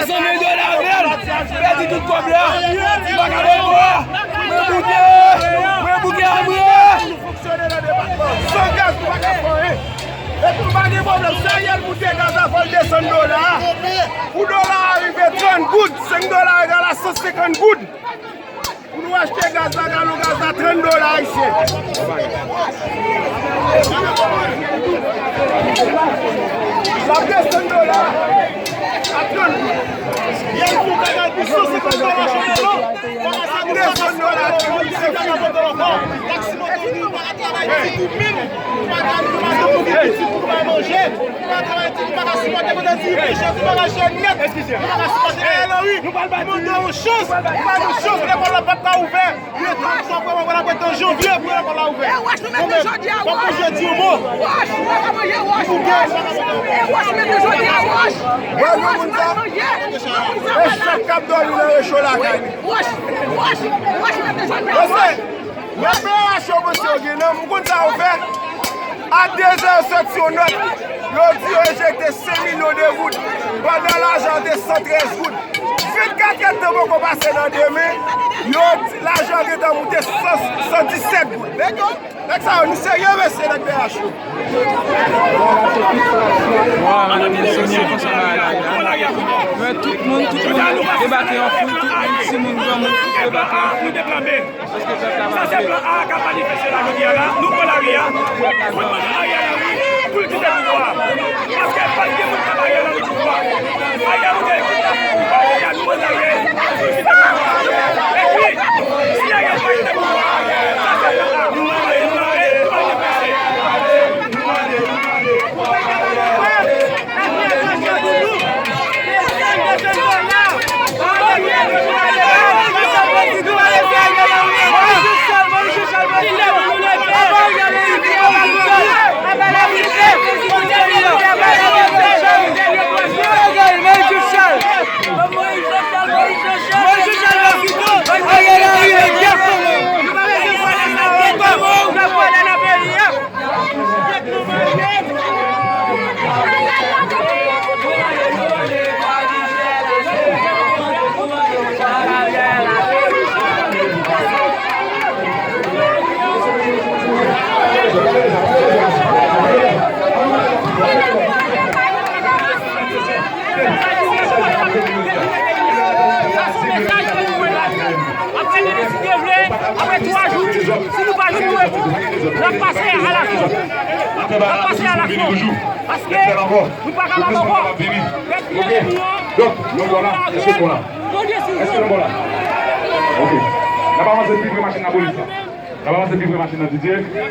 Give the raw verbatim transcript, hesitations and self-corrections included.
San mil dola menm, pèdi tout kòb la. M pa ka pran. Mwen bouke. Mwen bouke a mwen. Fonksyone nan depatman. San gaz, nou pa ka fè anyen. Epi, pa gen pwoblèm. Sa yè l moute gaz la, fò l desann dola a. Pou dola a rive trant goud, senk dola egal a san senkant goud. Pou nou achte gaz la, galon gaz la, trant dola ayisyen. L ap desann dola a trant goud. Yè l pou gaz la pou san senkant dola chak galon. L ap desann dola a trant goud. Travay ti tou menm, nou pa ka, nou pa ka fè pitit pou nou bay manje, nou pa ka travay ti, nou pa ka sipòte kote ti pechè, nou pa ka jèn nèt, nou pa ka sipòte Ariel Henry. Nou mande yon chans, nou mande yon chans, lekòl la p ap ka ouvè. Li tan sa, vrèman, vrèman, apre tan janvye pou lekòl la ouvè. E wòch nou mete jodi a, wòch. Fòk manje di yon mo. Wòch, nou pa ka manje wòch. Wòch, nou mete jodi a, wòch. Wòch, nou pa ka manje. E chak k ap dòmi nan recho lakay li. Wòch, wòch, wòch, nou mete jodi a, wòch. Nan P H yo, mesye, yo gen nanm, ou konn sa yo fè? A dezè, yo sòti yon nòt, yo di yo enjekte senk milyon de goud, pandan lajan an te san trèz goud. Vennkat èdtan poko pase nan de men, yo, lajan gentan moute san, san disèt goud. Nèg yo, nèg sa yo, nou serye, mesye, nèg P H yo. Wè, men se konsa bagay la ye. Men tout moun, tout moun debake an foul, tout moun, timoun, granmoun, tout debake an foul. Èske pèp la pa vle? Sa se plan A k ap manifeste la jodi a la. Nou pran lari a. Pou n mande Ariel Henry pou l kite pouvwa a. Paske pa t gen moun k ap Ariel Henry pouvwa a. Ariel Henry kite pouvwa a. Jodi a nou mande Ariel pou l kite pouvwa a. Epi, si Ariel pa kite pouvwa a, sa se plan A. Nou mande, nou mande, nou mande, nou mande, nou mande. Sa se yon mesaj pou mwen la. Apre nou deside vle, apre twa jou, si nou pa jwenn yon repons, n ap pase a laksyon. N ap pase a laksyon. Paske nou pa kapab ankò. Pèp ki nan lari an, nou mande Ariel, pran desizyon. Ok. N ap avanse pi pre machin lapolis la. N ap avanse pi pre machin nan, Didier.